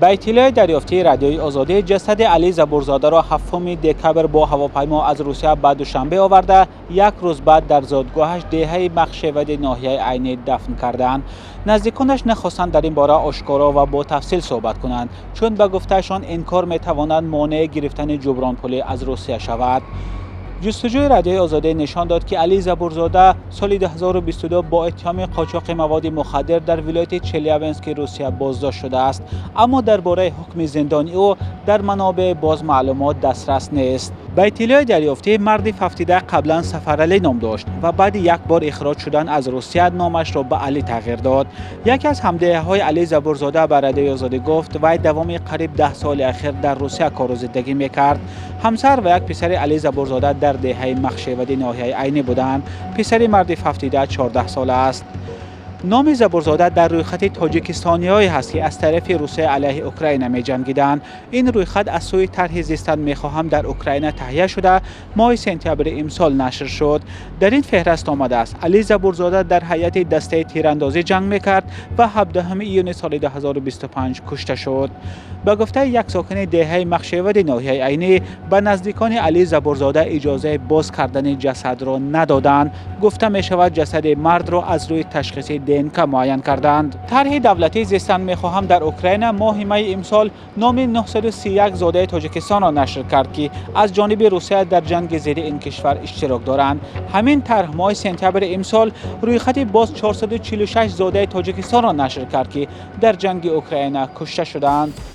Ба иттилои дарёфтии Радиои Озодӣ, ҷасади Алӣ Забурзодаро 7 декабр бо ҳавопаймо аз Русия ба Душанбе оварда, як рӯз баъд дар зодгоҳаш, деҳаи Махшевади ноҳияи Айнӣ, дафн карданд. Наздиконаш нахостанд дар ин бора ошкоро ва бо тафсил суҳбат кунанд, чун ба гуфтаашон ин кор метавонад монеи гирифтани ҷубронпулӣ аз Русия шавад. Ҷустуҷӯи Радиои Озодӣ нишон дод, ки Алӣ Забурзода соли 2022 бо иттиҳоми қочоқи маводи мухаддир дар вилояти Челябински Русия боздошт шудааст, аммо дар бораи ҳукми зиндони ӯ дар манобеи боз маълумот дастрас нест. Ба иттилои дарёфтӣ, марди фавтида қаблан Сафаралӣ ном дошт ва баъди як бор ихроҷ шудан аз Русия номашро ба Алӣ тағйир дод. Яке аз ҳамдеҳаҳои Алӣ Забурзода ба Радиои Озодӣ гуфт, вай давоми қариб 10 соли ахир дар Русия кору зиндагӣ мекард. Ҳамсар ва як писари Алӣ Забурзода дар деҳаи Махшевади ноҳияи Айнӣ буданд. Писари марди фавтида 14 сола аст. Номи Забурзода дар рӯйхати тоҷикистониҳое ҳаст, ки аз тарафи Русия алайҳи Украина меҷангиданд. Ин рӯйхат аз сӯи тарҳи «Зистан мехоҳам» дар Украина таҳия шуда, моҳи сентябри имсол нашр шуд. Дар ин феҳраст омадааст, Алӣ Забурзода дар ҳайати дастаи тирандозӣ ҷанг мекард ва 17 июни соли 2025 кушта шуд. Ба гуфтаи як сокини деҳаи Махшевади ноҳияи Айнӣ, ба наздикони Алӣ Забурзода иҷозаи боз кардани ҷасадро надоданд. Гуфта мешавад, ҷасади мардро аз рӯи ташхиси ДНК муайян карданд. Тарҳи давлатии «Зистан мехоҳам» дар Украина моҳи майи имсол номи 931 зодаи Тоҷикистонро нашр кард, ки аз ҷониби Русия дар ҷанги зидди ин кишвар иштирок доранд. Ҳамин тарҳ моҳи сентябри имсол рӯйхати боз 446 зодаи Тоҷикистонро нашр кард, ки дар ҷанги Украина кушта шудаанд.